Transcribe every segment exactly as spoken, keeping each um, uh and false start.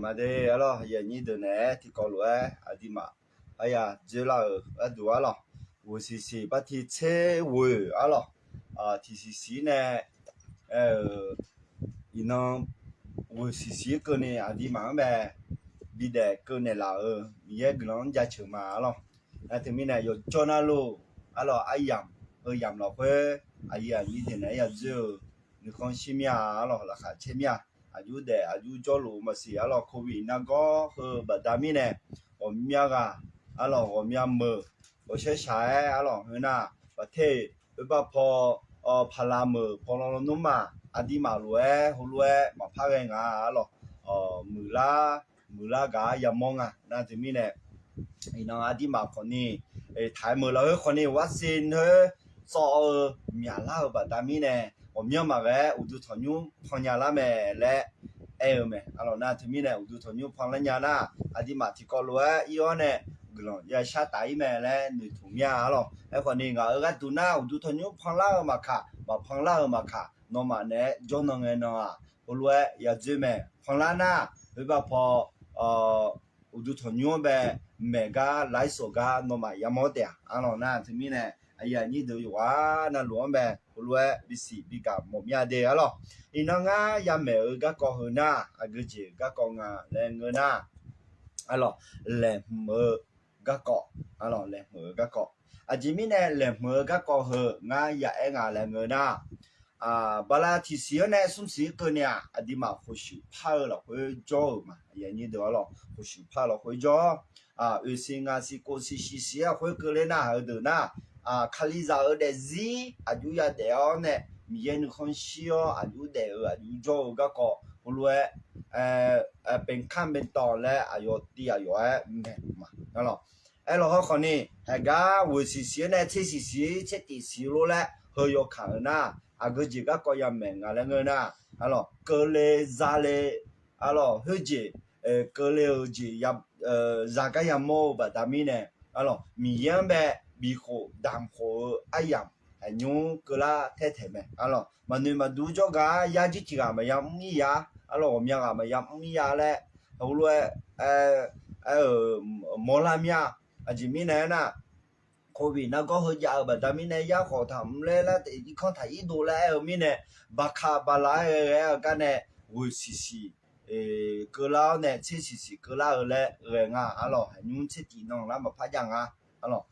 Maqde arlawr, aqyuif aqnyir deuq naeq-aer tiqkawv lof-aer aqduimaf arya dzoerlar-euq gharduq arlawr, ghoeq siqsiq barti tser ghoeq arlawr, tiqsiq siq nae, aer-euq, iqnan ghoeq siqsiq keuvni aqduimaf-anr bae bidaef keuv naeqlaf-euq Miqyaer guiqlanq-anr jaceuq ma arlawr. Nar teumirnae yawjawr narluf arlawr, aryamq heu yamq lafkhoer aqyuif aqnyir deuq naeq-aer yadzoer-eu nuikhanr shir mir-a arlawr, laqkhaq caer mir-a. Aqjox daef aqjox jawrluf maqsiq arlawr, covid nargawr heu baqda mirnae ghawqmya ghaq arlawr, ghawqmya meuq ghawqshaer shaq-aer arlawr, heu nar baqter-iq oerbar paw paqlav meuq paw lan lawnmr-aq, aqduimaf lof-aer heulof-aer maqpar ghae nga arlawr, muiqlar muiqlar gaq-ar yamawr nga. Nar teumirnae iqnan aqduimaf khawfni taq-aer meuq lafkhoer khawfni วัคซีน khoer tsawv-eu myaqlar-eu baqda mirnae, ghawqmyanr maqghae-aer uqduq tanqnymr pan nya lar mae laer aer-eu mae arlawr. Nar teumirnae uqduq tanqnymr pan lar nya nar, aqduimaf tiqkawv lof-aer ir-awr nae guiqlanq yashar taf-ir mae laer noeqtmq mir-a arlawr. Aerkhawfni ngaq-euq gharduq nar uqduq tanqnymr pan lar-eu maqkaq, maqpan lar-eu maqkaq, nawmaf naeq-aer jawrnan ngae nan-aq, heulof-aer yadzoer mae. Panlar nar, oerbar paw uqduq tanqnymr-anr bae maeq gar lairsawq gar nawmaf yamawr taef-a arlawr. Nar teumirnae aqyuif aqnyir deuq yawqghaq navluf-anr bae heulof-aer bisiq bigaq mawf mir-a de arlawr. Iqnan ngar yamaeq-eu garkawv heu nar, aqgeujeq garkawv nga laer ngeur nar, arlawr, laeqhmq-eu garkawv, arlawr, laeqhmq-eu garkawv. Aqjeq mirnae laeqhmq-eu garkawv heu ngar yaaer nga laer ngeur nar, bala tiqsiq-anr nae smrsiq keuvni-aq, aqduimaf khofshuif par-eu lafkhoer jawr-euq ma. Arlawr, khofshuif par-eu lafkhoer jawr, oeqsiq ngaqsiq kofsiq shiqsiq lafkhoer keuvle nar, heudeuq nar, Kalizaq-eu daefzir aqjox yadaef-awr nae, Miqyaer nuikhanr shir-awr aqjox daef-eu aqjox jawr-eu garkawv heulof-aer, penqkar bentawq laer aqyawf tiv aqyawf-aer maeq ma. Aerlawq hawr khawfni, haiq gar ghoeq siqsiq-anr nae tser siqsiq tser tif siq lor laer heu yawkaq-euq nar, aqgeujeq garkawv yamaeq nga laer ngeur nar, arlawr, keuvle zale, arlawr, khoerjeq keuvle-eu jeq zagar yamawr-eu baqda mirnae, arlawr, Miqyaer-anr bae bifkhof damq khof-eu aryamq aqnymr keuvlar taer taeq mae. Arlawr, maqnoeq maqdur jawrgar yar jir tiq ghaq maqya mr-ir ya, arlawr, ghawqmya ghaq maqya mr-ir ya laer heulof-aer aer-euq mawrlar mir-a. Aqjeq mirnae aernar, covid nargawr heu jav-eu baqda mirnae yar khawf taq mr laer lar taef irkanr taq irdov laer aer-eu mirnae, baqkaq bala-aer ghae ghae-aer-eu gar nae ghoeq siqsiq keuvlar-awr nae tser siqsiq keuvlar-eu laer ghae nga. Arlawr, aqnymr tser tif nan lar maqpar jav nga. Arlawr,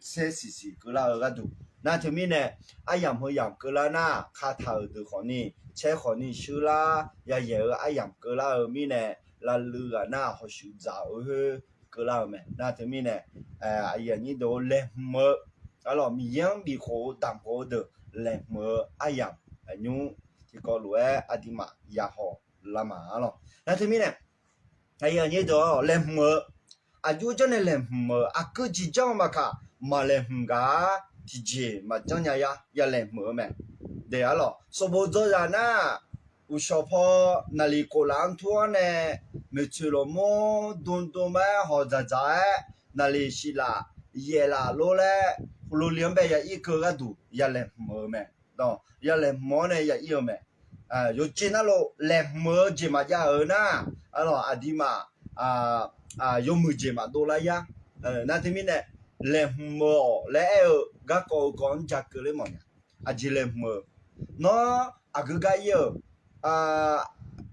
tser siqsiq keuvlar-eu gharduq. Nar teumirnae aryamq heu yamq keuvlar nar, kataq-euq deuq khawfni, caer khawfni shuirlar yayaeq-eu aryamq keuvlar-eu mirnae, lavluiv ghaq nar hawshuif dzaq-eu khoer keuvlar-eu mae. Nar teumirnae aqyuif aqnyir deuq-or, laeqhmq-eu, arlawr, Miqyaer-anr bifkhof-eu damq khof-eu deuq laeqhmq-eu aryamq aqnymr tiqkawv lof-aer aqduimaf yahaw lar ma. Arlawr, nar teumirnae aqyuif aqnyir deuq-or, laeqhmq-eu, aqjox janrnae laeqhmq-euq aqgeujeq janr-eu maqkaq, maqlaeqhmq gaq-a. Tiqjeq maqjanr nya yar, ya laeqhmq-eu mae. Dae arlawr, sanqbof dzawzaq nar, uqshawq paw naqliq kof laf-anr tur-awr nae, maeqtsoeq lawqmawr dmdm-aer hawq dzaqdzaq-aer, naqliq shiq laf yaef laf lor laer, loli-anr bae ya ir keuv gharduq ya laeqhmq-eu mae. Ya laeqhmq-awr nae ya ir-eu mae. Yawqjeq navluf laeqhmq-eu jeq maqjav-euq nar, arlawr, aqduimaf yawmuiq jeq maqdov lar yar. Nar teumirnae, laeqhmq-eu-awq laer aer-eu garkawv-eu kawv-anr ja keuv ler mawf nya. Aqjeq laeqhmq-eu, nawr aqgeu gar ir-euq,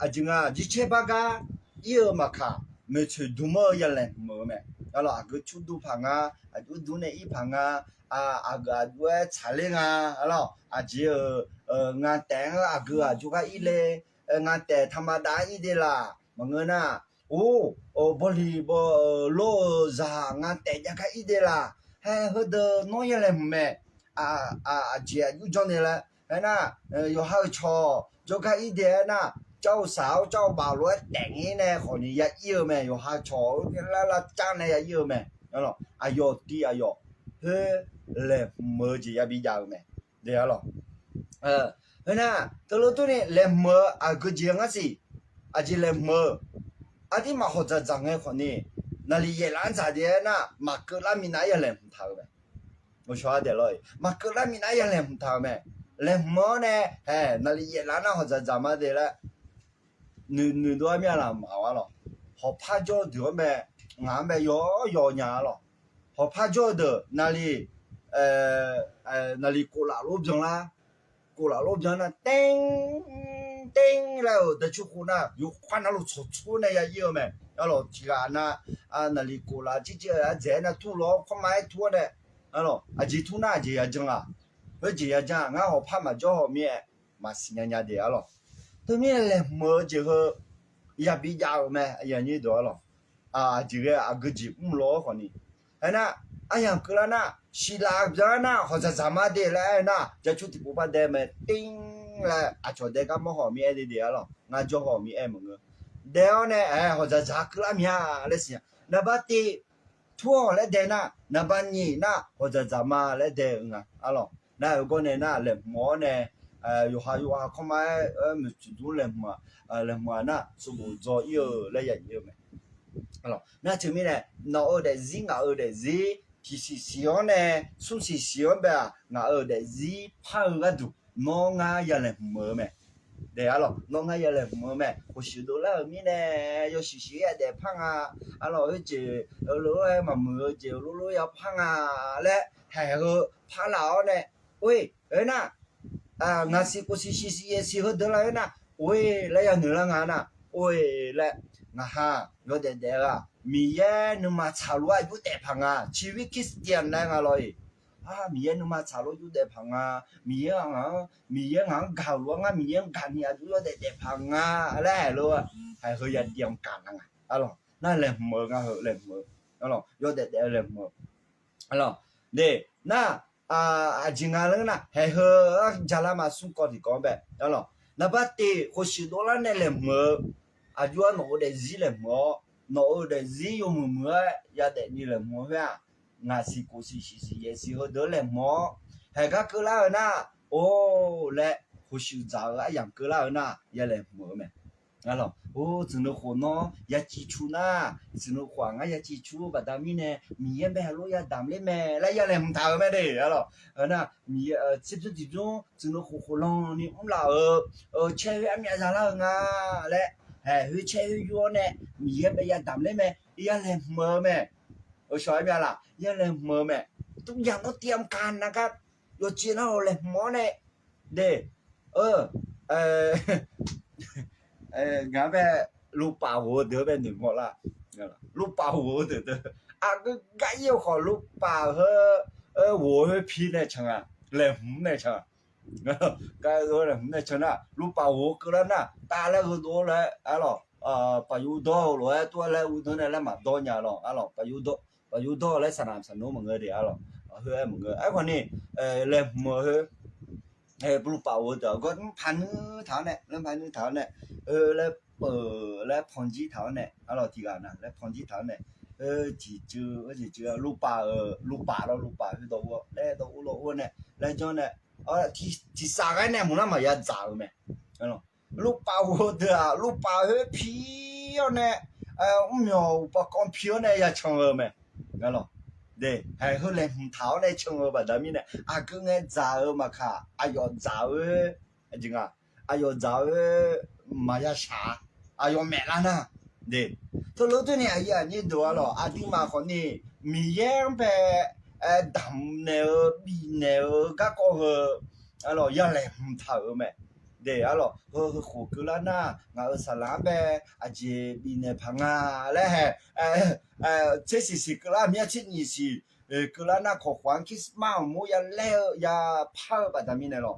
aqjeq nga jircaer bar gar ir-eu maqkaq, maeqtsoeq dm-awr-eu ya laeqhmq-eu mae. Arlawr, aqgeu cur dur paq nga, aqjox dur nae ir paq nga, aqgeu aqjox-aer tsaqler nga, arlawr, aqjeq-euq, nga taef-anr aqgeu aqjox gar ir le, nga taef taqmadav-anr ir de laq maqngeur nar, or, bawliq baw-eu lor-eu zaq nga taef jav gar ir de laq. Haer, heudeuq nawr ya laeqhmq mae. Aqjeq aqjox janr nae laer aernar, yawqha-euq cawq jawrgar ir de aernar, car-eu saq-awr car-eu baf lof-aer taef ngae nae khawfni ya ir-eu mae. Yawqha cawq-eu lar lar car nae ya ir-eu mae. Aqyawf tiv aqyawf khoer laeqhmq-eu jeq yabi jav-eu mae. Arlawr, khoernar, teulof durni laeqhmq-eu aqgeu jeq ngar siq. Aqjeq laeqhmq-eu, aqduimaf hawq dzaqdzaq ngae khawfni, naqliq yaef laf-anr dzaq de aernar, maqkeuv lar minav-aer ya laeqhmq taq-eu mae. Maqkeuv lar minav-aer ya laeqhmq taq-eu mae. Laeqhmq-awr nae, hae, naqliq yaef laf nar hawq dzaqdzaq ma de laer noeqdov-aer mir-a laq maq-awr-ar lawq. Hawqpar jawr-eu deuq-anr bae, ngaq-anr bae yawr yawq nya-ar lawq. Hawqpar jawr-eu deuq naqliq, naqliq kof laf lof byanlar. Kof laf lof byan nar, teng teng laer-euq daeqcur khof nar, yawkhav navluf tsawqtsur nae ya ir-eu mae. Arlawq, tiqghaq nav, naqliq kof laf circir-eu ardzaeq-aer nar tur lof-awr kawrma-aer tur-awr nae, arlawq, aqjeq tur nar aqjeq ya jan-aq, khoerjeq ya jan-aq, ngar hawqpar maqjawr haw mir-aer maqsiq nya nya de arlawq. Teumirnae laeqhmq-eu jeq heu yabi jav-euq mae, aqyuif aqnyir deuq arlawq. Aqjeq ghae aqgeu jeq mr lof-awr khawfni, aernar, aryamq keuvlar nar, siqlaf byan nar hawqdzaq dzaq ma de laer aer nar, jacur tiqpov par dae mae, tir laer aqcawq dae gar mawr haw mir-aer de de arlawq. Ngar jawr haw mir-aer maqngeur. Dae-awr nae, aer, hawqdzaq dzaq keuvlar mya laer siq-a. Naqbar tiv tur-awq laer dae nar, naqbar nyiq nar hawqdzaq dzaq ma laer dae-eu nga arlawq. Nar-euq gawr nae nar laeqhmq-awr nae, yawqha yawqha kawrma-aer muiq tsuif dmr laeqhmq-aq, laeqhmq-aq nar sov bof dzaw ir-eu laer ya ir-eu mae. Nar teumirnae, nawq-euq daefzir ngaq-euq daefzir tiqsiq siq-anr nae smr siq siq-anr bae-aq, ngaq-euq daefzir par-eu gharduq nawr ngar ya laeqhmq-eu mae. Daef arlawq, nawr ngar ya laeqhmq-eu mae. Khofshuif dovlar-euq mirnae yawshuif shuif-aer yadaef par nga. Arlawq, khoerjeq lof-aer maqmuiq-eu jeq lof lof ya par nga laer haeq heu par laf-awr nae, or-e, aernar, ngaq siq khof siq shiq siq yaeq siq heudeuq lar-aer nar, or-e laer ya noeqlar nga nar, or-e laer, ngaq ha yawdaef daef-eu-aq, Miqyaer nuima tsaqlof-aer yurdaef paq nga, ciqwir Christian laer nga lawq-iq. Miqyaer nuima tsaqlof yurdaef paq nga. Miqyaer ngaq-anr, Miqyaer ngaq-anr gaq-euq lof-aer ngar Miqyaer-anr gaqni aqjox yawdaef daef paq nga laer haeq lof-aer, haeq heu ya diamq kaq nga nga. Arlawq, nar laeqhmq-eu nga heu laeqhmq-eu, arlawq, yawdaef daef-eu laeqhmq-eu. Arlawq, de, nar, aqjeq nga laer nar, haeq heu-anr jalar ma smr kawv tiqkawv-anr bae, arlawq, naqbar tiv khofshuif dovlar nae laeqhmq-eu, aqjox-aer nawq-euq daefzir laeqhmq-awr, nawq-euq daefzir yawmuiq muiq-aer yadaef ni laeqhmq-eu khoer-aq, ngaq siq khof siq shiq siq yaeq siq heudeuq-anr laeqhmq-awr, haeq gar keuvlar-eu nar, or laer, khofshuif dzaq-eu aryamq keuvlar-eu nar ya laeqhmq-eu mae. Arlawq, or, tsuif nui khof nawr ya civ cu nar, tsuif nui khof-aq ngar ya civ cu baqda mirnae Miqyaer bae heulof ya damq ler mae laer ya laeqhmq taq-euq mae de. Arlawq, nar, Miqyaer, tserbymr tiqbymr tsuif nui khof khof lan ni mrlaf-euq, caer khoer armyav zalar-eu nga laer, haeq khoer caer khoer yur-awr nae Miqyaer bae ya damq ler mae, ya laeqhmq-eu mae. Shawq-aer myav laf, ya laeqhmq-eu mae. Tmr yaq nawr tiq yamq kaq nav gar yawqjeq nar laeqhmq-awr nae, de, ngaq bae, lupaf ghof-eu deuq-anr bae noeqmawr lar. Lupaf ghof-eu deuq deuq, aqgeu gar ir-eu khawf lupaf heu, ghof-eu heu pi nae can-a, laeqhmq nae can-a. Laeqhmq nae can nar, lupaf ghof-eu keuvlar nar, tav laer gheudov-awr laer arlawq, paf yurdawr-eu lof-aer tov-aer laer urdawr nae laer maqdawr nya lawq arlawq, paf yurdawr laer saqnaq saqnmr maqngeur de arlawq. Heu-aer maqngeur. Aerkhawf ni, laeqhmq-eu heu, lupaf ghof-eu deuq-aq gawr mr paq nuir taq-awr nae, mr paq nuir taq-awr nae, laer peuq laer panqjir taq-awr nae arlawq, tiqghaq nav laer panqjir taq-awr nae, tiqceuv, tiqceuv lupaf-euq lupaf lawr lupaf khoer dawv ur-awr laer dawv ur dawv ur-awr nae laer janr nae, tiqsaf ghaer nae mq nar maqya dzaq-euq mae. Lupaf ghof-eu deuq-aq lupaf khoer pi-awr nae, mrmyawq uqpaf kawv pi-awr nae ya can-eu mae. Haeq heu laeqhmq taq-awr nae can-eu baqda mirnae aqgeu ngae dzaq-eu maqkaq aqyawf dzaq-eu, aqyawf dzaq-eu maqya shaq-a, aqyawf maeq lar nar, de, teulof-aer durni aqyuif aqnyir deuq arlawq, aqduimaf khawfni Miqyaer-anr bae damq naeq-eu bifnaeq-eu garkawv heu arlawq ya laeqhmq taq-euq mae. De arlawq, heu heu khof keuvlar nar ngaq-euq saqlaq-anr bae aqjeq bifnaeq paq nga laer hae, tser siq siq keuvlar mir-a, tser nyiq siq keuvlar nar kawq khof-anr Christmas mur ya laer-eu ya par-eu baqda mirnae lawq,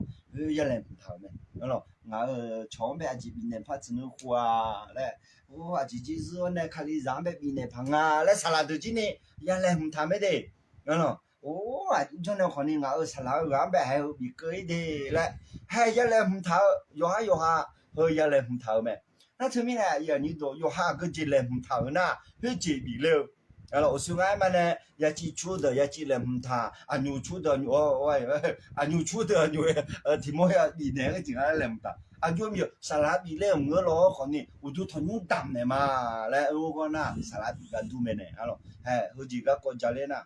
ya laeqhmq taq-euq mae. Ngaq-euq cawq-anr bae aqjeq bifnaeq par tsuif nui khof-a laer, or, aqjeq jeq zuir-awr nae Kalizaq-anr bae bifnaeq paq nga laer saqlaq deuq jir ni ya laeqhmq taq mae de. Or, aqjawr nae khawfni ngaq-euq saqlaq-eu ghaq-anr bae haeq heu bif keuv-ir de laer, haeq ya laeqhmq taq-eu yawqha yawqha heu ya laeqhmq taq-euq mae. Nar teumirnae aqyuif aqnyir deuq yawqha aqgeu jeq laeqhmq taq-euq nar khoerjeq bif ler-eu. Awqshoe ngar aer ma nae ya civ cur deuq ya civ laeqhmq taq, aqnymq cur deuq aqnymq, aqnymq cur deuq aqnymq, tiq mawr ya bifnaeq-eu jeq ngar laeqhmq taq. Aqjox myoeq saqlaq bif ler-euq maqngeur lawr khawfni uqduq tanqnymr damq naeq ma laer aer-eu gawr nar saqlaq bif gar dur mae nae arlawq. Haeq heujeq garkawv ja ler nar,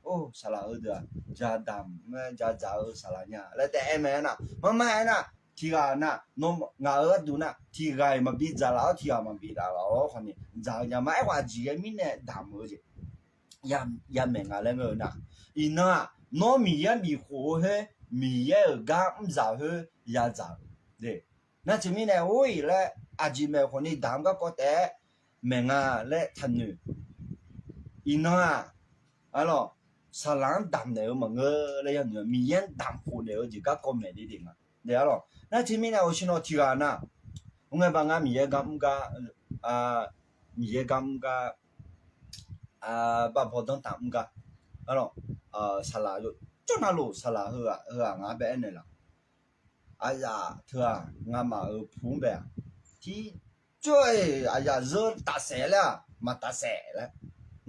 or, saqlaq heudeuq-aq ja damq-aer ja dzaq-eu saqlaq nya laer taef aer mae aernar, mar mar aernar, tiqghaq nar, ngaq-euq gharduq nar, tiqghaq-iq maqbi dzaqlaf-awr, tiqghaq maqbi dzaqlaf-awr khawf ni dzaq-eu nya ma. Aerkhawf aqjeq ghae mirnae damq-eu jeq yamaeq nga laer ngeur-eu nar, iqnan-aq, nawr Miqyaer bifkhof-eu khoer, Miqyaer-euq gar mrzaq khoer yadzaq-euq nar, teumirnae or-iq laer aqjeq maeq khawf ni damq-eu garkawv taef-aer maeq nga laer taqnoeq. Iqnan-aq, arlawq, saqlaq-anr damq naeq-eu maqngeur laer yanoeq-a. Miqyaer-anr damq khof naeq-eu jeq garkawv maeq de de nga. Arlawq, nar teumirnae awqshinawq tiqghaq nar, ngae baq ngar Miqyaer gar mr gar, Miqyaer gar mr gar, bav baw danrtaq mr gar, arlawq, saqlaq yawjawr navluf saqlaq heughaq heughaq ngar bae aernaeq laf. Aqzaf teu-aq, ngamaf-euq pu-anr bae-aq, tiqjawr-iq aqzaf zeur tafsaef laer-aq, maqtafsaef laer,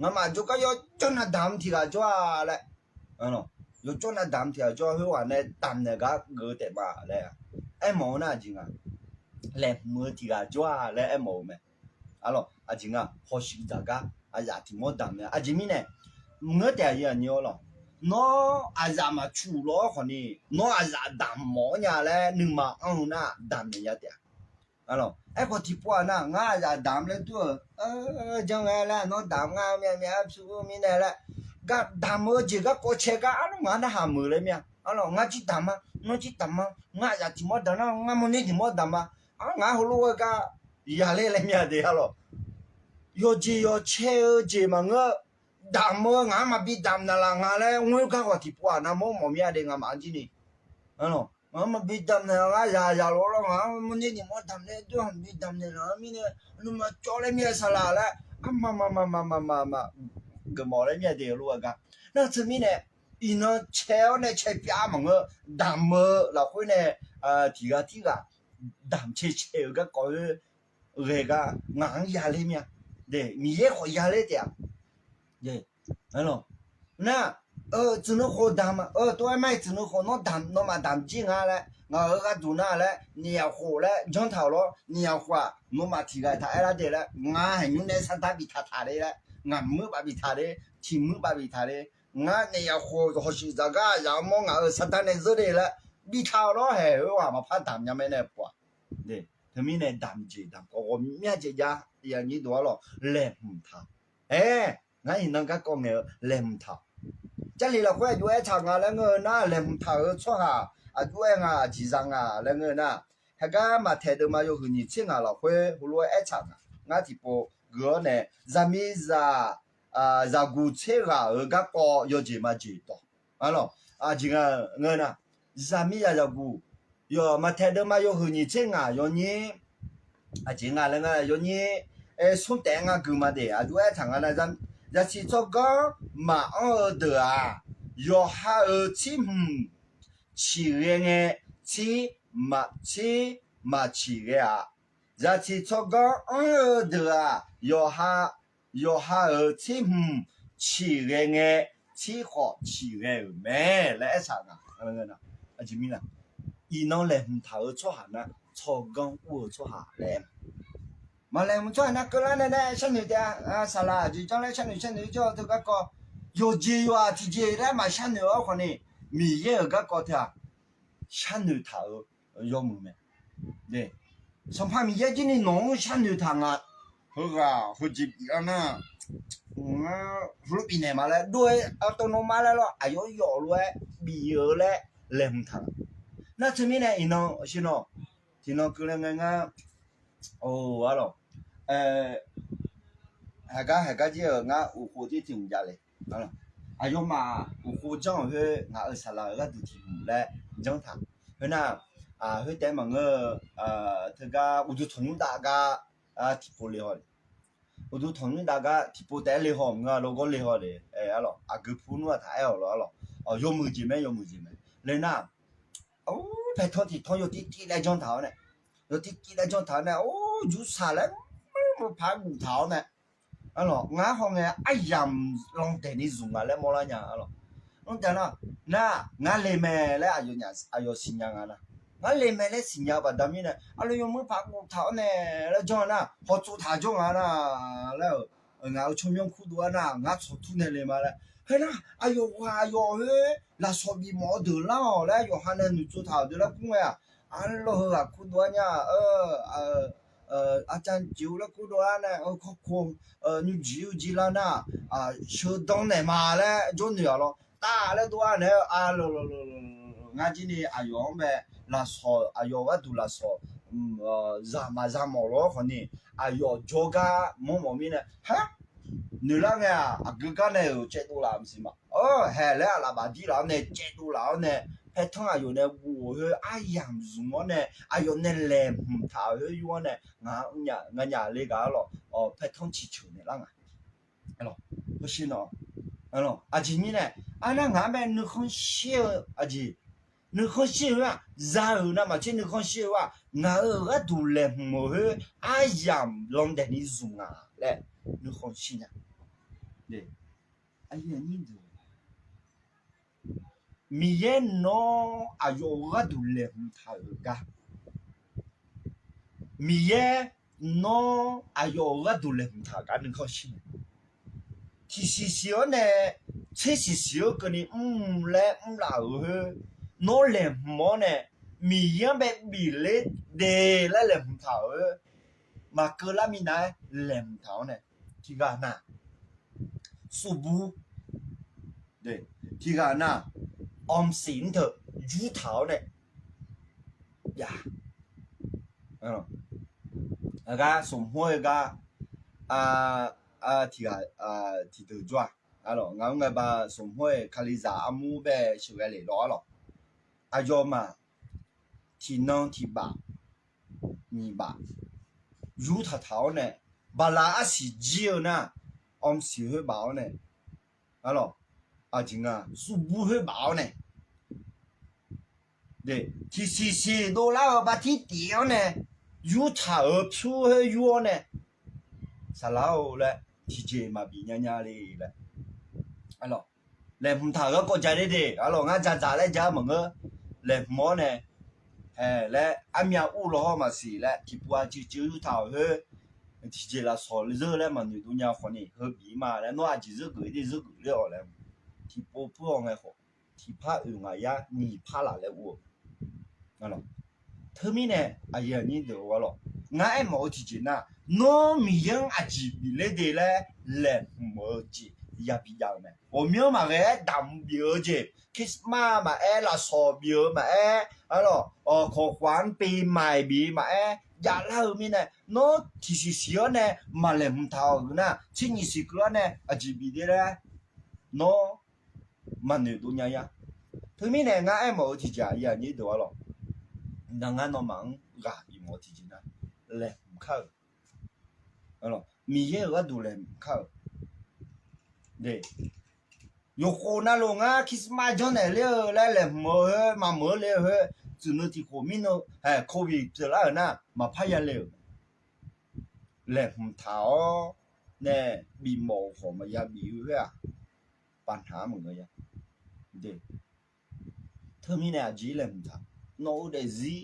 ngamaf jawrgar yawjawr nav damq tiqghaq jawr-a laer, yawjawr nav damq tiqghaq jawr-a, khoerghaq nae damq naeq gar geuf-eu taef ma laer, aermawf-eu nar aqjeq nga. Laeqhmq-eu tiqghaq jawr-a laer aermawf-eu mae. Arlawq, aqjeq nga hawshuif dzaq gar aqzaf tiq mawr damq mae. Aqjeq mirnae, mqngeur taef aqyuif aqnyir-awr lawq, nawr aqzaf maqtsuif lof-awr khawf ni, nawr aqzaf damq mawf-awr nya laer nuima anr-eu nar damq naeq nya taef-a. Arlawq, aerkhawf tiqpov-aq nar, ngar aqzaf damq laer dur-euq, janr ngae laer nawr damq ngar myav myav-aer pyur-eu mirnae laer, gar damq-eu jeq garkawv cae gar arlawq ngar narhaq meuq laer mir-a. Arlawq, ngar jir damq ma, nawr jir damq ma, ngar aqzaf tiq mawr damq nar, ngar mawrner tiq mawr damq ma, ar ngar heulof-aer gar yaler laer mir-a de. Arlawq, yawqjeq yawqcae-eu jeq maqngeur, damq-eu ngaq-anr maqbi damq naqlaf nga laer ngoer gar khawf tiqpov-aq navmawr mawf mir-a de. Ngamaf-anr jir ni, arlawq, ngaq-anr maqbi damq naeq-a, ngar zaq zaq lof-awr lawr ngaq-anr mawrner tiq mawr damq naeq dur, maqbi damq naeq laf-eu mirnae, nuima cawv laer mir-a saqlaq laer, arma ma ma ma ma ma ma geufmawf laer mir-a de. Heulof-aer gar nar teumirnae, iqnan cae-awr nae cae pyav maqngeur, damq-eu lafkhoer nae tiqghaq tirghaq damq cae cae-eu garkawv-aer ghae gar ngaq-anr yaler mir-a. Miqyaer khawf yaler taef-a. Nar, tsuif nuikhof damq, tov-aer mar-iq tsuif nuikhof nawr damq, nawmaf damq jir nga laer, ngaq-euq gharduq nar laer, niq yaq khof laer janr taq-awq lawr. Niq yaq khof-aq, nawmaf tiqghaq taq aer lar de laer, ngar haeqnymr nae sardar biftaq taq le laer, ngaqmuir baf biftaq le, tiqmuir baf biftaq le, ngar niq yaq khof hawshuif dzaq gar aqzaf-anr mawr ngaq-euq sardar nae zeur de laer, biftaq-awq lawr. Haeq-eu ghaq maqpar damq nya mae nae pov-aq. Teumirnae damq jeq damq kawv ghawqmya jeq jav, aqnyir dov-ar lawq, laeqhmq taq. Aer, ngar iqnan garkawv ngae-eu laeqhmq taq-awq. Jarlif lafkhoer aqjox-aer aertaq nga laer ngeur-eu nar, laeqhmq taq-euq tsawrhaq aqjox-aer nga, aqjeq za nga laer ngeur-eu nar, heugar Maqtaeq deuvma yawhuiq nyiq tser ngaq lafkhoer heulof-aer aertaq nga. Ngar tiqpov geuf-awr nae, zaqmiqzaq zaqguq tser ghaq-euq garkawv yawjeq majeq dawq. Aqjeq nga ngeur nar, zaqmiqzaq zaqguq, yawq Maqtaeq deuvma yawhuiq nyiq tser ngaq yawnyir, aqjeq nga laer nga yawnyir, smr taef-aer ngar gui ma de. Aqjox-aer aertaq nga nar, zaqsiq tsawrganr maqanr-eu deuq-aq, yawqha-euq tsirhmq ciqghae ngae, tsir maq, tsir maq ciqghae-aq. Zaqsiq tsawrganr anr-eu deuq-aq, yawqha, yawqha-euq tsirhmq ciqghae ngae, tsir khawf ciqghae-euq mae laer aertaq nga. Aqjeq mirnae, iqnan laeqhmq taq-euq tsawrhaq nar, tsawrganr ur-eu tsawrhaq laer aer ma. Maqlaeqhmq tsawrhaq nar keuvlar nae nae sharnoeq taef-a. Saqlaq aqjeq janr laer sharnoeq sharnoeq jawr-eu teu garkawv, yawqjeq yawqghaq tiqjeq laer maqsharnoeq-awr khawf ni, Miqyaer-euq garkawv teu-aq, sharnoeq taq-euq yawmuiq mae. Sanqpaq Miqyaer jir ni nawq-anr sharnoeq taq nga. Heughaq heujeq bif-awr nar, heulof bifnaeq ma laer dov-aer, aqtov nawmaf laer lawr, aqyawf yawf lof-aer bif-eu laer laeqhmq taq nga. Nar teumirnae iqnan shir nawr, tiqnan keuvle ngae ngar, o, arlawq, haeqgar haeqgar jir-euq ngar uqkhov jir tiq hmq jav le. Aqyawfmaf uqkhov janr-euq khoer ngaq-euq saqlaq-euq gharduq tiq hmq laer janr taq. Khoernar, khoertaef maqngeur-eu, teugar uqduq tanqnymr dav gar tiqpov le haw le. Uqduq tanqnymr dav gar tiqpov taef-aer le haw maqngeur, lawgawr le haw le. Arlawq, aqgeu pu nmr-aq taq aer-awq lawr, arlawq, yawmuiq jeq mae, yawmuiq jeq mae. Le nar, paeqtanq tiqtanq yawtiv tiv laer janr taq-awr nae, yawtiv tiv laer janr taq-awr nae, or, jursaq laer mr mr paq guf taq-awr nae, arlawq, ngar hawngae aryamq landaeq ni zmq nga laer mawrlar nya, arlawq. Mr taef nar, nar, ngar le mae laer aqyawf siqnya nga nar, ngar le mae laer siqnya-eu baqda mirnae, aqlaf yawmuiq paq guf taq-awr nae laer janr-eu nar, hawtsov taq jawr nga nar, laer-euq, ngaq-euq tsawrmyanr kurdov-ar nar, ngar tsawqtur nae le ma laer. Khoernar, aqyawf ghaq aqyawf khoer lafsawq bifmawf-eu deuq lar-awq laer, yawqha nae noeqtsov taq-euq deuq laer kur ngae-aq, Arlawr heughaq kurdov-ar nya-a, arcan jeq-eu laer kurdov-ar nae, kawrkov, nymrjiq-eu jeq lar nar, sheudan naeq ma laer jawrnoeq-aq lawr. Taf laer dov-ar naeq-eu, arlawr, ngar jir ni aqyawf-anr bae lafsawq, aqyawf gharduq lafsawq zaq maqza mawf lawr khawf ni, aqyawf jawrgar mawrmawf mirnae, ha, noeqlar ngae-aq, aqgeu gar nae-euq caevdov laf maqsiq ma. Haeq laer aqlaf bafdir laf-awr nae caevdov laf-awr nae, paertanr aqyawf nae ghof-eu khoer aryamq zmq-awr nae, aqyawf nae laeqhmq taq-euq khoer yur-awr nae, nganyaf le ghaq-ar lawq, paertanr ciqceuq naeqlar nga. Aqjeq mirnae, arnar ngaq-anr bae nuikhanr shir-eu aqjeq, nuikhanr shir-eu khoer-aq, za-euq navmaqtser nuikhanr shir-eu-aq, ngaq-euq gharduq laeqhmq-euq khoer aryamq landaeq ni zmq nga laer nuikhanr shir nya. Miqyaer nawr aqyawf-euq gharduq laeqhmq taq-euq gar, Miqyaer nawr aqyawf-euq gharduq laeqhmq taq-euq gar nuikhanr shir-eu. Tiqsiq siq-awr nae tsersiq siq-awr keuvni mr laer mrlaf-euq khoer, nawr laeqhmq-awr nae Miqyaer-anr bae bif ler de laer laeqhmq taq-euq khoer, maqkeuv lar minav-aer laeqhmq taq-awr nae, tiqghaq nar, suvbur, tiqghaq nar, ออมสิน teu yurtaq-awr nae, aqgar smq hmawr-eu gar, tiqghaq, tiqdeuq jawr-aq, ngaq-anr ngae ba smq hmawr-eu Kalizaq armur bae sheuqghae lef lawr-ar lawq. Aqyawfmaf tiqnan tiqbaf nyiq baf yurtaq taq-awr nae, baqlaq arsiq jir-eu nar, ออมสิน khoer baf-awr nae, aqjeq nga, suvbur khoer baf-awr nae, tiqsiq siq dovlar-eu batir tif-awr nae, yurtaq-euq pyur khoer yur-awr nae, saqlaq-or laer tiqjeq maqbif nya nya le laer, laeqhmq taq-euq garkawv ja ler de, aqlawq ngar ja dzaq laer ja-eu maqngeur. Laeqhmq-awr nae, haeq laer armyav ur law hawr maqsiq laer tiqpov-a cuiv cuiv yurtaq-euq khoer, tiqjeq lafsawq zeur laer maqnoeq dov nya khawf ni, heu bif ma laer nawr aqjeq zeur geuf-ir de zeur geuf ler-awq laer, tiqpov pur-awr ngae khawf, tiqpar oeq ngaq yar nyiq par laf laer ur-eu Teumirnae aqyuif aqnyir deuq-or, ngar aermawf-eu tiqjeq nar, nawr Miqyaer-anr aqjeq bif ler de laer laeqhmq-eu jeq yabi jav-eu mae. Ghawqmyanr maqghae-aer damq bif-eu jeq, Christmas maqaer, lafsawq bif-eu maqaer, arlawq, kawqkhaq-anr pe maiq bif maqaer javlar-eu mirnae, nawr tiqsiq siq-awr nae maqlaeqhmq taq-awq nar, tser nyiq siq keuv-awr nae aqjeq bif de laer nawr maqnoeq dov nya-a. Teumirnae ngar aermawf-eu tiqjeq aqyuif aqnyir deuq-or, ngar nawmaf-anr ghaq bifmawf-eu tiqjeq nar, laeqhmq kar-euq, Miqyaer-euq gharduq laeqhmq kar-euq. Yawqkhof navluf ngar Christmas janrnaeq ler-eu laer laeqhmq-eu khoer, maqmeuq-eu le-eu khoer, tsuif nui tiq khof mirnan, covid pyeuflar-euq nar maqpar yale-euq. Laeqhmq taq-awr nae bifmawf-euq khawf maqya bif-eu khoer-aq, paf naq-anr maqngeur-a. Teumirnae aqjeq-ir laeqhmq taq, nawq-eu daefzir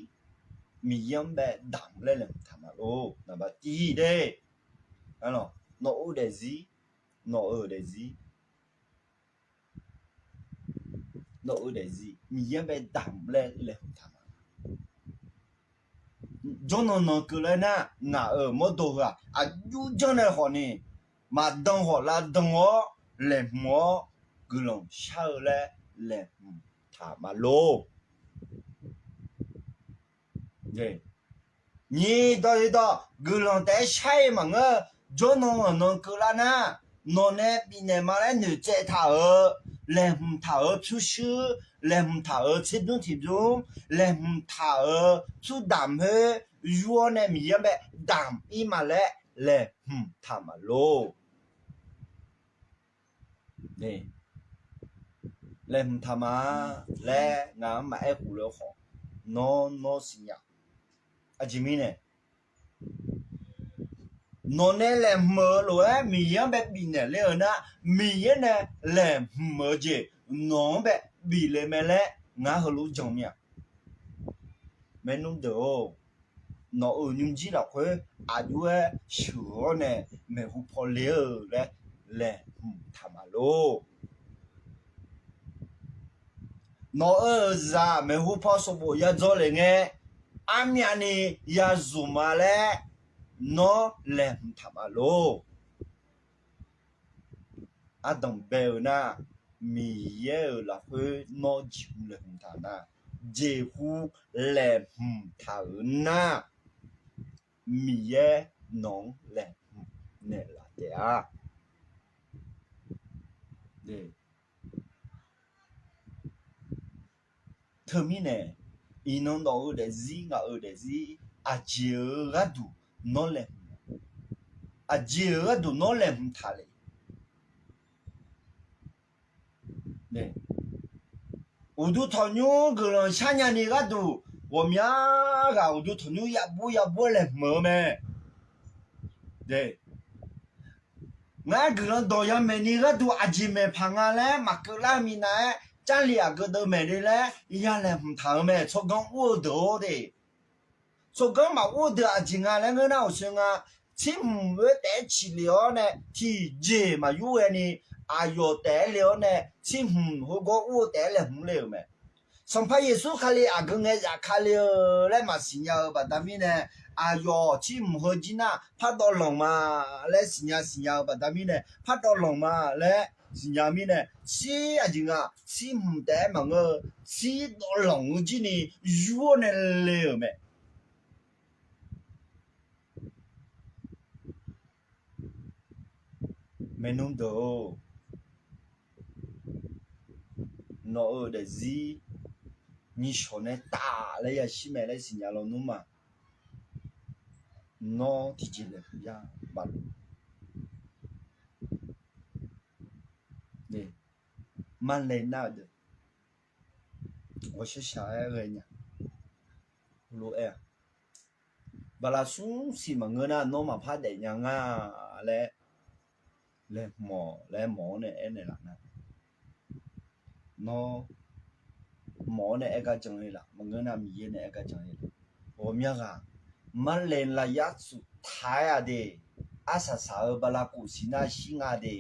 Miqyaer-anr bae damq laer laeqhmq taq ma lor. Naqba tiq de, nawq-eu daefzir, nawq-eu daefzir nawq-eu daefzir Miqyaer-anr bae damq laer laeqhmq taq ma. Jawrnan nan keuv laer nar, ngaq-euq mawrdo heu-aq aqjox janrnaeq khawf ni, maqdan khawf lavdan-awr laeqhmq-awr guiqlanq shar-eu laer laeqhmq taq ma lor. Nyiq dawq-iq dawq guiqlanq taef-aer shar-ir maqngeur. Jawrnan nan nan keuvlar nar, nawq nae bifnaeq ma laer noeqtsaev taq-euq, laeqhmq taq-euq pyurshuir, laeqhmq taq-euq tserdmr tiqbymr, laeqhmq taq-euq pyurdamq khoer yur-awr nae Miqyaer-anr bae damq-ir ma laer laeqhmq taq ma lor. Laeqhmq taq ma laer ngaq-anr maqaer khofle-eu khawf, nawr nawr siqnya. Aqjeq mirnae, nawq nae laeqhmq-euq lof-aer Miqyaer-anr bae bifnaeq ler-eu nar, Miqyaer nae laeqhmq-eu jeq nawq-anr bae bif le mae laer ngar heulof-aer jan mir-a. Maernmr deuq-or, nawq-euq nymrjir lafkhoer aqjox-aer sheuq-awr nae maeqhu paw le-eu laer laeqhmq taq ma lor. Nawq-euq zaq maeqhu paw sanqbof ya dzaw lef ngae, armyavni ya zmq ma laer nawr laeqhmq taq ma lor. Ardanq bae-eu nar, Miqyaer-euq lafkhoer nawr jeqhu laeqhmq taq nar, jeqhu laeqhmq taq-euq nar, Miqyaer nawq-anr laeqhmq naeqlaf taef-a. Teumirnae, iqnan nawq-eu daefzir ngaq-euq daefzir aqjeq-eu gharduq nawr laeqhmq, aqjeq-euq gharduq nawr laeqhmq taq le. Uqduq tanqnymr guiqlanq sharnya ni gharduq ghawqmya ghaq uqduq tanqnymr yabur yabur-aer laeqhmq-eu mae. Ngar guiqlanq dawq yamaeq ni gharduq aqjeq maeq paq nga laer maqkeuv lar minav-aer, Jarlif aqgeu deuvmaeq le laer ya laeqhmq taq-eu mae. Tsawrganr ur-eu deuq-or de. Tsawrganr maqur-eu deuq aqjeq nga laer ngeur nar, awqsoe nga, tsirhmq khoer taef-aer ciqle-awr nae tiqjeq maqyur ghaeni, aqyawf taef-aer le-awr nae tsirhmq khoergawr ur-eu taef-aer laeqhmq le-euq mae. Sanqpaq Yeqsur Kali aqgeu ngae zafkale-eu laer maqsiqnya-eu baqda mirnae, aqyawf tsirhmq heu jir nar pardawv lanq ma laer siqnya siqnya-eu baqda mirnae, pardawv lanq ma laer siqnya mirnae, tsir aqjeq nga, tsirhmq taef-aer maqngeur-eu, tsir dawvlanq-eu jir ni yur-awr nae le-euq mae. Maernmr deuq-or, nawq-euq daefzir nyiqshawq nae taf laer yashir mae laer siqnya lawnmr ma. Nawr tiqjeq laeqhmq yar baf luf. Marlae nar-eu deuq ghawqshaq shaq-aer ghae nya lof-aer-a. Baqlaqsur siq maqngeur nar nawr maqpar daef nya nga laer laeqhmq-awq laer mawq-awr nae aernaeq laf nar, nawr mawq-awr nae aer gar jan le laf, maqngeur nar Miqyaer nae aer gar jan le laf. Ghawqmya ghaq, marlae lavyar tsuf taq-aer-a de, arsaq saq-eu bala khof siq nar shir nga de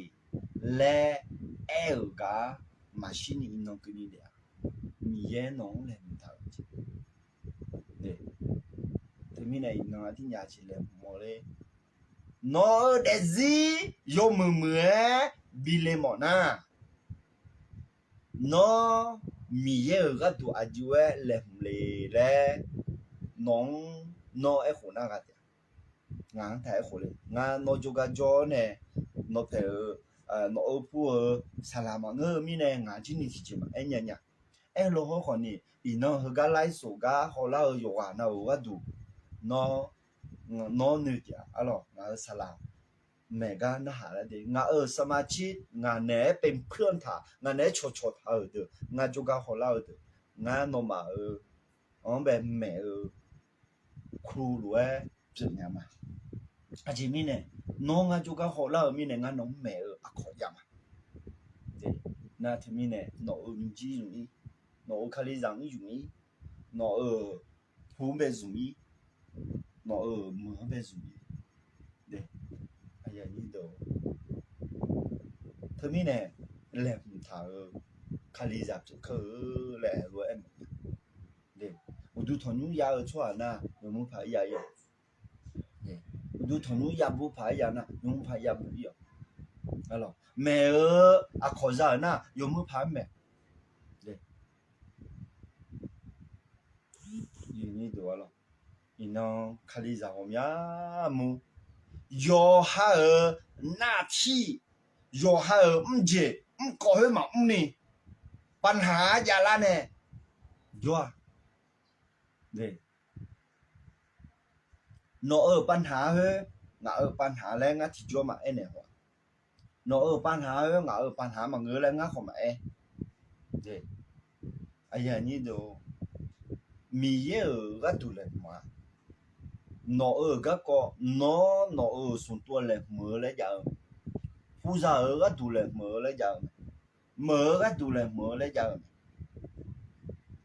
laer aer-euq gar maqshir ni iqnan keuvni daef-a. Miqyaer nawq-anr laeqhmq taq-euq jeq. Teumirnae iqnan aqdirnya jeq laeqhmq mawf ler. Nawq-euq daefzir yawmuiq muiq-aer bi le mawf nar, nawr Miqyaer-euq gharduq aqjox-aer laeqhmq le laer nawq-anr nawr aerkhof nar gha taef-a. Ngaq-anr taq aerkhof le. Ngar nawr jawrgar jawr-awr nae nawq paeq-eu, nawq-eu pur-eu saqlaq maqngeur-eu mirnae ngaq jir ni tiqjeq maqaer nya nya. Aerlof hawrkhawf ni iqnan heugar laer sof gar hawlar-eu yawqghaq nav-euq gharduq nawr, nawr noeq taef-a. Arlawq, ngaq-euq saqlaq maeq gar narhaq lar de. Ngaq-euq saqmaqcir ngaq naeq-aer paepuir-anr taq, ngaq naeq-aer cawqcawq taq-euq deuq, ngar jawrgar hawlar-eu deuq, ngar nawmaf-euq anr bae maeq-eu ku lof-aer pyeuf nya ma. Aqjeq mirnae nawr ngar jawrgar hawlar-eu mirnae ngar nawq-anr maeq-eu aqkawq jav ma. Nar teumirnae nawq-euq nymrjir zmq-ir, nawq-euq kalizaq-anr zmq-ir, nawq-euq pu-anr bae zmq-ir, nawq-euq meuq-anr bae zmq-ir. Teumirnae laeqhmq taq-euq kalizaq pyeuf kar-eu laer aer-eu aer-eu, uqduq tanqnymr ya-eu tsawrhaq nar yawmuiq paq-aer ya-ir-awq. Uqduq tanqnymr ya bu paq-aer ya nar yawmuiq paq-aer ya bu-ir-awq. Maeq-eu aqkawq za-euq nar yawmuiq paq-aer maeq. Iqnan kalizaq ghawqmya mur, yawqha-euq nartir, yawqha-euq mrjeq mrkawv khoer maqmr ni, pavnaq-anr javlar nae jawr-a. Nawq-euq pavnaq-a khoer, ngaq-euq pavnaq laer ngar tiqjawr maqaer naeq haw-a. Nawq-euq pavnaq-a khoer, ngaq-euq pavnaq maqngeur laer ngar khawf maqaer. Miqyaer-euq gharduq laeqhmq-a. Nawq-euq garkawv nawr nawq-euq smq tov laeqhmq-eu laer jav-eu, puzaq-euq gharduq laeqhmq-eu laer jav-eu mae, meuq-eu gharduq laeqhmq-eu laer jav-eu mae.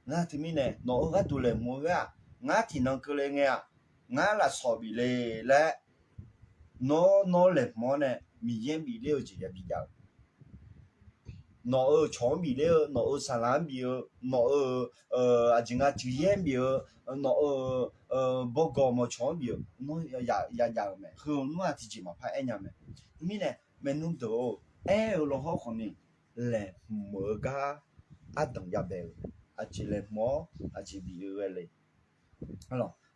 Nar teumirnae nawq-euq gharduq laeqhmq-eu khoer-aq, ngar tiqnan keuvle ngae-aq, ngar lafsawq bif le laer nawr nawr laeqhmq-awr nae Miqyaer bif ler-eu jeq yabi jav-eu. nawq-euq cawq-anr bif ler-eu, nawq-euq saqlaq-anr bif-eu, nawq-euq aqjeq nga cuiqyaer-anr bif-eu, nawq-euq bawgawq mawqcawq-anr bif-eu, nawr ya jav-euq mae. Heu nmr-aq tiqjeq maqpar aer nya mae. Teumirnae, maernmr deuq-or, aer-eu lawhawr khawfni, laeqhmq-eu gar ardanq jav bae-eu, aqjeq laeqhmq-awr aqjeq bif-eu ghae le.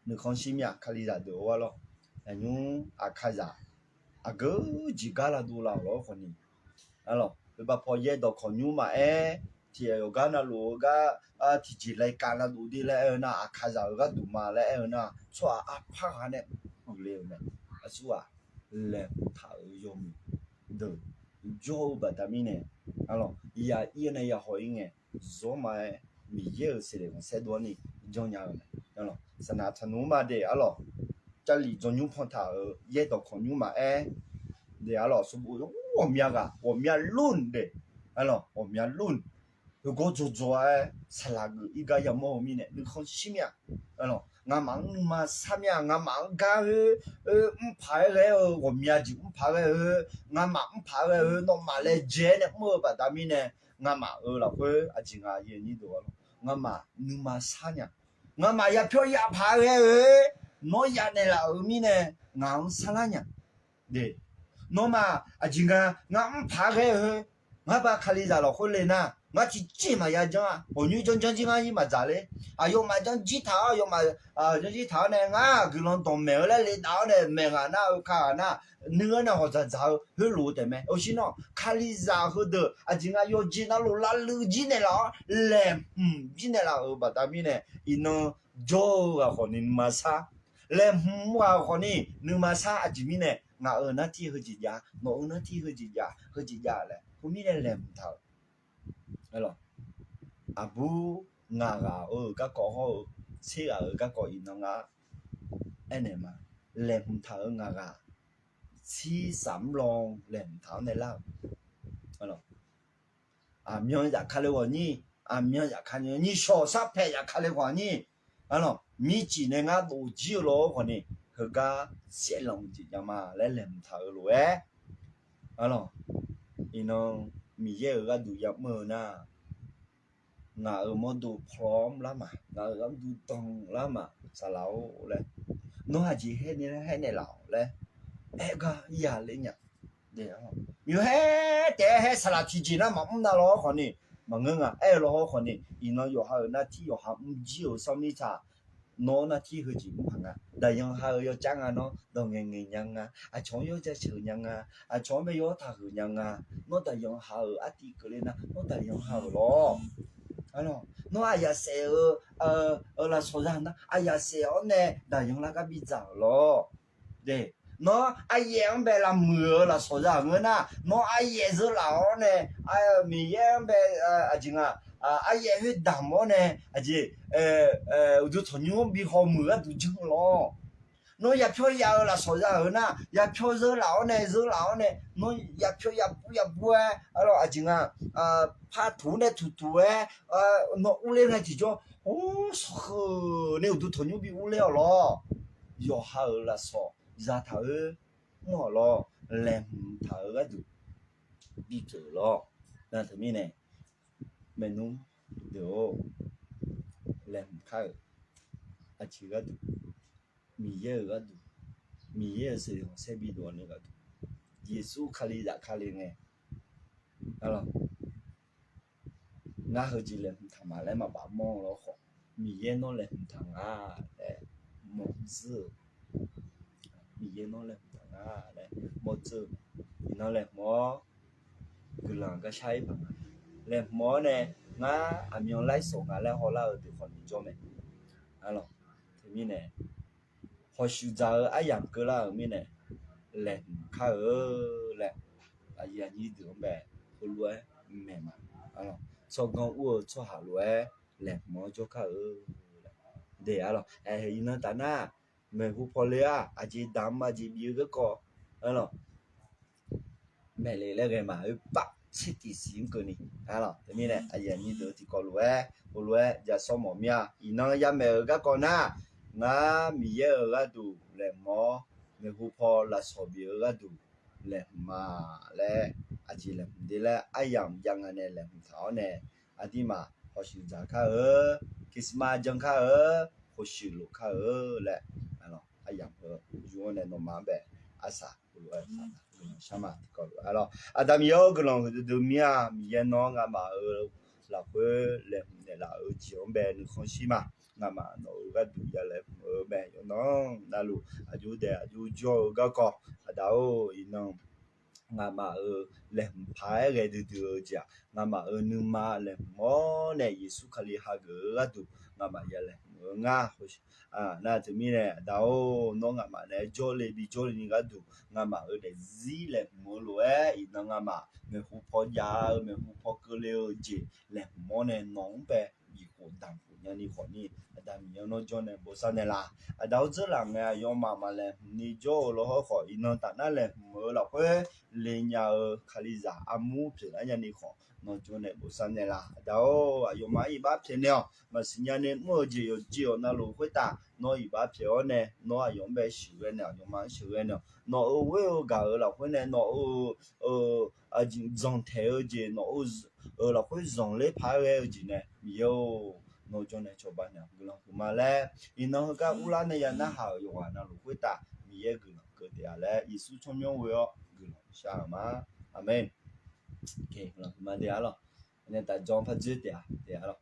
Nuikhanr shir mir-aq, Kalizaq deuq-or arlawr, aqnymr Aqkaqzaq aqgeu jeq gar lavdov lar-awq lawr khawfni, arlawr, oeqbav paw yaer dawqkawq nymr maqaer, tiq yawqgar navluf-eu gar tiqjeq laeqkav lavdov de laer aer-eu nar, Aqkaqzaq-euq gharduq ma laer aer-eu nar, tsawrhaq arpar ghaq nae uiqle-euq mae. Aqsur-aq, laeqhmq taq-euq yawmuiq deuq jawr-eu baqda mirnae, arlawr, ya ir-eu nae ya haw ir ngae, zawr ma-aer Miqyaer-euq seqleq khanqsaer dov-anr ni janrnya-eu mae. Saqnaq taqnmr ma de arlawr, Jarlif dzawq nymr pan taq-euq yaer dawqkawq nymr maqaer de arlawr, sanqbof ghawqmya ghaq ghawqmya lor de arlawr, ghawqmya lor. Heugawr dzawqdzawq-aer saqlaq geuf ir gar yamawr-eu mirnae nuikhanr shir mir-aq, ngamaf-anr nuima sar mir-aq, ngamaf-anr gar khoer mrpaq-aer ghae-eu ghawqmya jeq mrpaq-aer ghae-eu, ngamaf mrpaq-aer ghae-eu, nawmaf laejae-aer nae mr-eu baqda mirnae, ngamaf-euq lafkhoer aqjeq nga yaeq nyir deuq arlawr, ngamaf nuima sar nya. Ngamaf yapyawr yapaq-aer ghae-eu, nawr yanaeq laf-euq mirnae ngaq-anr sarlar nya. Nawmaf aqjeq nga, ngar mrpaq-aer ghae-eu, ngar ba Kalizaq lafkhoer le nar, ngar tiqjeq maqya janr-a. Ghawqnymr janrjanr jir ngar ir maqdzaq ler. Aqyawfmaf janrjir taq-awr, aqyawfmaf janrjir taq-awr nae ngar guiqlanq dawqmaeq-eu laer le dav-awr nae maeq ghaq nar-eu ka ghaq nar, nuir-anr nae hawq dzaqdzaq-eu heulof-eu taef mae. Oshir nawr Kalizaq heudeuq aqjeq nga yawqjeq navluf lavluiv jir naeqlaf-awr laeqhmq jir naeqlaf-euq baqda mirnae, iqnan jawr-eu ghaq khawfni nuima sar. Laeqhmq ghaq khawfni nuima sar. Aqjeq mirnae ngaq-euq nartir heujeq jav, nawq-euq nartir heujeq jav, heujeq jav laer khoermirnae laeqhmq taq-euq. Aqbur ngaq ghaq-euq garkawv hawr-eu tser ghaq-euq garkawv iqnan nga aernaeq ma. Laeqhmq taq-euq ngaq ghaq, tsir saf mr law laeqhmq taq-awr nae lar-euq. Aqmyan zafkale ghawqnyir, aqmyan zafkale nyir, shawq sarpaeq zafkale ghawqnyir, arlawq, mircif nae ngar dov jir-eu lawr khawfni, heugar saev lanq jeq jav ma laer laeqhmq taq-euq lof-aer, arlawq, iqnan Miqyaer-euq gharduq yamr-eu nar, ngaq-euq mawrdo pawmr lar ma, ngaq-euq gharduq danq lar ma, saqlaq-or laer, nawr aqjeq haer naeq laf-awq laer aer gar ya ler nya. Yawhaer taef-aer haer saqlaq tiqjeq nar maqmr na lawr khawfni, maqngeur nga aer-eu lawr hawr khawfni, iqnan yawqha-euq nartir yawqha mr jir-euq sanr mir taq. Nawr nartir heujeq mr paq nga. Daqyan ha-euq yawcav nga nawr dawq ngaeq ngaeq nya nga. Aqcawq-anr yawr jaceuq nya nga. Aqcawq-anr bae yawr taqhuiq nya nga. Nawr daqyan ha-euq artiv keuvle nar, nawr daqyan ha-euq lawr. Nawr aqyaf saef-eu lafsawq za nar, aqyaf saef-awr nae daqyan lar gar bidzaq-euq lawr. Nawr aryaef-anr bae lavmuiq-eu lafsawq za-euq ngeur nar, nawr aryaef zeur laf-awr nae, Miqyaer-anr bae aqjeq nga, aryaef khoerdamq-awr nae aqjeq uqduq tanqnymr-anr bi hawmuiq gharduq janr-eu lawr. Nawr yapyawr ya-eu lafsawq za-euq nar, yapyawr zeur laf-awr nae zeur laf-awr nae, nawr yapyawr yabuv yabuv-aer, arlawq, aqjeq nga, par tuq nae tuq tuq-aer, nawr urler ngae tiqjawr, or, sawqkhoeq nae uqduq tanqnymr bi urler-awq lawr. Yawqha-euq lafsawq za taq-euq mr-awq lawr. Laeqhmq taq-euq gharduq bipyeuf-euq lawr. Nar teumirnae, maernmr deuq-or, laeqhmq kar-euq aqjeq gharduq, Miqyaer-euq gharduq, Miqyaer-euq seqleq khanqsaer bidov-awr nae gharduq, Yeqsur Kalizaq kale ngae, arlawq, ngar heujeq laeqhmq taq ma laer maqbaf mawr-eu lawr khawf, Miqyaer nawr laeqhmq taq nga laer mawr dzeur-eu. Miqyaer nawr laeqhmq taq nga laer mawr dzeur-eu mae. Iqnan laeqhmq-awr guiqlanq garshar-ir paq nga. Laeqhmq-awr nae ngar aqmyan laer sawq nga laer hawlar-eu deuq khawf ni jawr mae. Arlawq, teumirnae hawshuif dzaq-eu aryamq keuvlar-euq mirnae, laeqhmq kar-eu laer aqyuif aqnyir deuq-anr bae heulof-aer maeq ma. Arlawq, tsawrganr ur-eu tsawrhaq lof-aer laeqhmq-anr jawrkar-eu laer, de, arlawq, ae, iqnan taf nar, maeqhu paw le-aq, aqjeq damq aqjeq bif-eu garkawv, arlawq, maeqle laer ghae ma. Oerbaf tser tiq siq-anr keuvni, arlawq, teumirnae aqyuif aqnyir deuq tiqkawv lof-aer heulof-aer ja sawr mawf mir-a. Iqnan yamaeq-euq garkawv nar, ngar Miqyaer-euq gharduq laeqhmq-awr, maeqhu paw lafsawq bif-eu gharduq laeqhmq ma laer, aqjeq laeqhmq de laer aryamq jav nga nae laeqhmq taq-awr nae, aqduimaf hawshuif dzaq kar-eu, Christmas jan kar-eu, hawshuif lof kar-eu laer, aryamq heu yur-awr nae nawmaf-anr bae arsaq lof-aer saqdaq guiqlanq shar ma tiqkawv lof-aer lawr. Aqda Miqyaer-or, guiqlanq huiqdui dui mir-a. Miqyaer nawr ngamaf-euq lafkhoer laeqhmq naeqlaf-eu jeq-anr bae nuikhanr shir ma. Ngamaf nawq-euq gharduq ya laeqhmq-eu mae. Yawqnan navluf aqjox daef aqjox jawr-eu garkawv, Aqda-or, iqnan ngamaf-euq laeqhmq paq-aer ghae duidui-eu jeq-aq, ngamaf-euq nuima laeqhmq-awr nae Yeqsur Kali hageuf-eu gharduq ngamaf ya laeqhmq-eu ngar. Nar teumirnae Aqda-or, nawr ngamaf naeq-aer jawrle bi jawrle ni gharduq ngamaf-euq daefzir laeqhmq-eu lof-aer iqnan ngamaf maeqhu paw jav-eu maeqhu paw keuvle-eu jeq laeqhmq-awr nae nawq-anr bae bifkhof damq khof nyani khawf ni, Aqda Miqyaer nawr jawr nae bosav naeqlaf. Aqda-or, dzeurlaf ngae aqyawfmaf maqlaeqhmq ni jawr-eu lawhawr khawf, iqnan taf nar laeqhmq-eu lafkhoer le nya-eu Kalizaq armur pyeuflar nyani khawf nawr jawr nae bosav naeqlaf. Aqda-or, aqyawfmaf-anr iqbax pyaeqnaeq-awq. Maqsiq nyani mr-eu jeq yawqjeq-awq navluf khoertav nawr iqbax pyaeq-awr nae nawr aqyawf-anr bae sheuqghae naeq, aqyawfmaf-anr sheuqghae naeq-awq. Nawq-euq ghoer-eu gaq-euq lafkhoer nae nawq-euq zanqtaeq-eu jeq nawq-euq lafkhoer zanqler paq-aer ghae-eu jeq nae Miqyaer-or, nawr jawr nae cawba naeq-awq. Guiqlanq huiqma laer iqnan heugar urlar nae ya narhaq-euq yawqghaq navluf khoertav Miqyaer guiqlanq keuv taef-a laer Yeqsur tsawrmyanr ghoe-awr guiqlanq shar-euq ma. Aqmeq. Guiqlanq huiqma de-a lawq. Nar taf jawr par dzoer taef-a taef-a lawq.